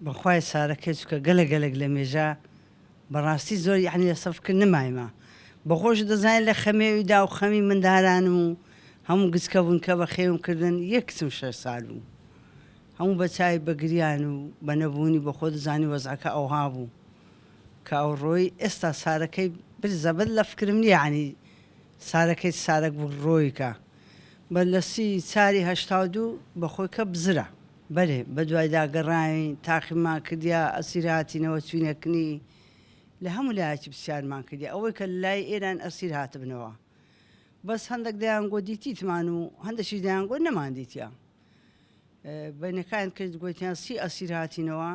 بەخوای سارەکەی چونکە گەلەک گەلەک لە مێژە بەڕاستی زۆر یەعنی لە سەفکر نمایمە بەخۆشت دەزانی لە خەمێوی دا و خەمی مندارانم و هەموو گچکە بوون کە بەخێوم کردن یەک کچم شەش سال بوو هەموو بە چاوی بە گریان و بە نەبوونی بەخۆ دەزانی وەزعەکە ئەوها بوو کە ئەو ڕۆی ئێستا سارەکەی بر زەبت لە فکرم نیە یەعنی سارەکەی سارەک بوو ڕۆیکە بە لە سی چاری 82 بەخۆی کە بزرە. بەرێ بەدوایدا گەڕاین تاقیمان کردیا ئەسیر هاتینەوە چوینە کنی لە هەموو لایەکی پرسیارمان کردیا ئەوەی کە لای ئێران ئەسیر هاتبنەوە بەس هەندەک دەیانگۆ دیتیتمان و هەندەکیش دەیانگۆ نەمان دیتیا بەینەکان کرد گۆتیان سی ئەسیر هاتینەوە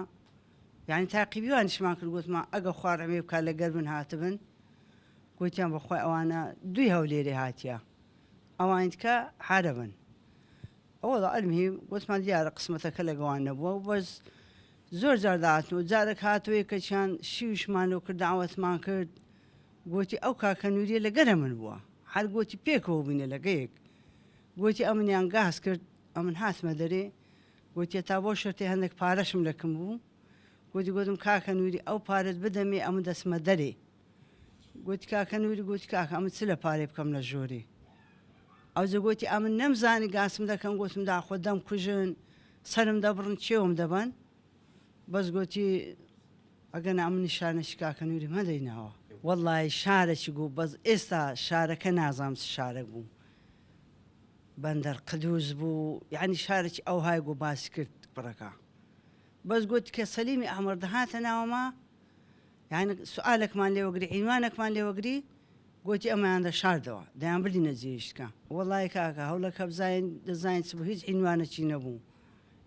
یعنی تاقیبیوانیشمان کرد گوتمان ئەگە خوا ڕەحمێ بکات لە گەرمن هاتبن گوتیان بەخوای ئەوانە دوی هەولێرێ هاتیە ئەوانی دیکە حارەبن ئەوەڵا المهم گوتمان دیارە قسمەتەکە لەگەوان نەبووە و بەس زۆر جار داهاتن و جارێک هاتەوە یەکەکیان شیویشمان لۆ کرد داوەتمان کرد گوتی ئەو کاکە نوریە لەگەرە من بووە هەر گوتی پێکەوە بووینە لەگەیەک گوتی ئەمنیان گاز کرد ئەمن هاتمە دەرێ گوتی تا بۆ شەرتێ هەندێک پارەشم لەکم بوو گوتی گوتم کاکە نوری ئەو پارەت بدەمێ ئەمن دەچمە دەرێ گوتی کاکە نوری گوتی کاکە ئەمن چ لە پارەی بکەم لە ژۆرێ ئەوجە گوتی ئەمن نەمزانی گاسم دەکەم گوتم داخۆ دەم کوژن سەرم دەبڕن چێوم دەبەن بەس گوتی ئەگەنا ئەمن نیشانەکی کاکە نوریم هەندەی ناوە وەڵی شارێکی گوو بەس ئێستا شارەکە نازانم چ شارێک بوو بەندەر قدوس بوو یعنی شارێکی ئەوهای گوو باسی کرد کوڕەکە بەس گوتی کە سەلیمی ئەحمەر دەهاتە ناوەما یانی سوئالێکمان لێ وەگری عینوانێکمان لێ وەگری گۆتی ئەمەیان دەشاردەوە دەیان بردینە جێیشتکە. وەڵای کاکە هەولەکە بزانین دەزانین چ بوو هیچ عینوانەکی نەبوو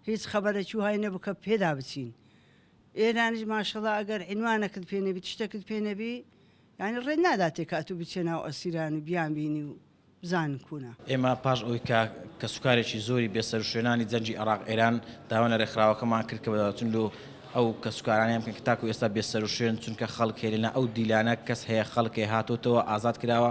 هیچ خەبەرەکی وهای نەبوو کە پێدا بچین ئێرانیش ماشەڵا ئەگەر عینوانەکت پێ نەبی تشتەکت پێ نەبی یانی ڕێت ناداتێ کە ئەتوو بچیە ناو ئەسیران و بیان بینی و بزانن کوونە. ئێمە پاش ئەوەی کە کەسوکارێکی زۆری بێسەروشوێنانی جەنگی عێراق ئێران داوایان لە رێکخراوەکەمان کرد کە بەدواداچوون لۆ ئەو کەسوکارانەیان بکەن کە تاکو ئێستا بێسەروشوێن چونکە خەڵک هەیە لەنا ئەو دیلانە کەس هەیە خەڵک هەیە هاتۆتەوە ئازاد کراوە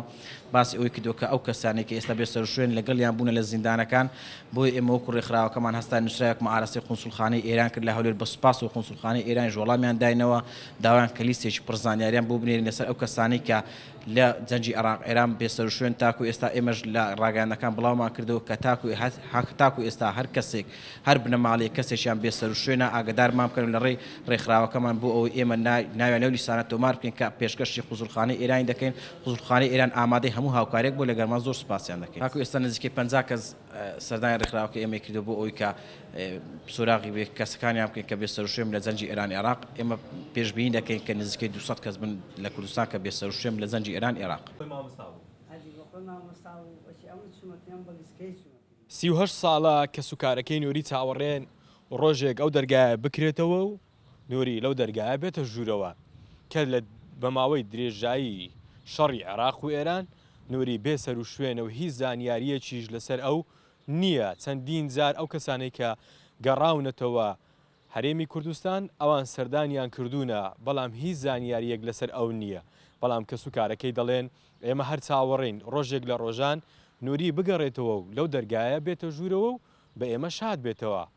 باسی ئەوەی کردووە کە ئەو کەسانەی کە ئێستا بێسەروشوێن لەگەڵیان بوونە لە زیندانەکان بۆیە ئێمە وەکو رێکخراوەکەمان هەستاین نووسراوێکمان ئاراستەی قونسوڵخانەی ئێران کرد لە هەولێر بە سوپاسەوە قونسوڵخانەی ئێرانیش وەڵامیان داینەوە داوایان کە لیستێکی پڕ زانیاریان بۆ بنێرین لەسەر ئەو کەسانەی کە لە جەنگی عێراق ئێران بێسەروشوێن تاکو ئێستا ئێمەش لە ڕاگەیاندنەکان بڵاومان کردەوە کە تاکو تاکو ئێستا هەر کەسێک هەر بنەماڵەیەک کەسێکیان بێسەروشوێنە ئاگەدارمان بکەن و لە ڕێی ڕێکخراوەکەمان بۆ ئەوەی ئێمە ناویان لەو لیستانە تۆمار بکەین کە پێشکەشی قوزوڵخانەی ئێرانی دەکەین قوزوڵخانەی ئێران ئامادەی هەموو هاوکاریەک بوو لەگەڵمان زۆر سوپاسیان دەکەین. تاکو ئێستا نزیکەی 50 کەس سەردانی ڕێکخراوەکەی ئێمەی کردووە بۆ ئەوەی کە سۆراغی بێ کەسەکانیان بکەین کە بێسەروشوێن لە جەنگی ئێران عێراق، ئێمە پێشبینی دەکەین کە نزیکەی 200 کەس بن لە کوردستان کە بێسەروشوێن لە جەنگی ئێران عێراق. 38 ساڵە کەسوکارەکەی نوری چاوەڕێن ڕۆژێک ئەو دەرگایە بکرێتەوە و نوری لەو دەرگایە بێتە ژوورەوە کە لە بە ماوەی درێژایی شەڕی عێراق و ئێران نوری بێ سەروشوێنە و هیچ زانیارییەکیش لەسەر ئەو نییە، چەندین جار ئەو کەسانەی کە گەڕاونەتەوە هەرێمی کوردستان ئەوان سەردانیان کردوونە بەڵام هیچ زانیارییەک لەسەر ئەو نییە، بەڵام کەسوکارەکەی دەڵێن ئێمە هەر چاوەڕێین ڕۆژێک لە ڕۆژان نوری بگەڕێتەوە و لەو دەرگایە بێتە ژوورەوە و بە ئێمە شاد بێتەوە.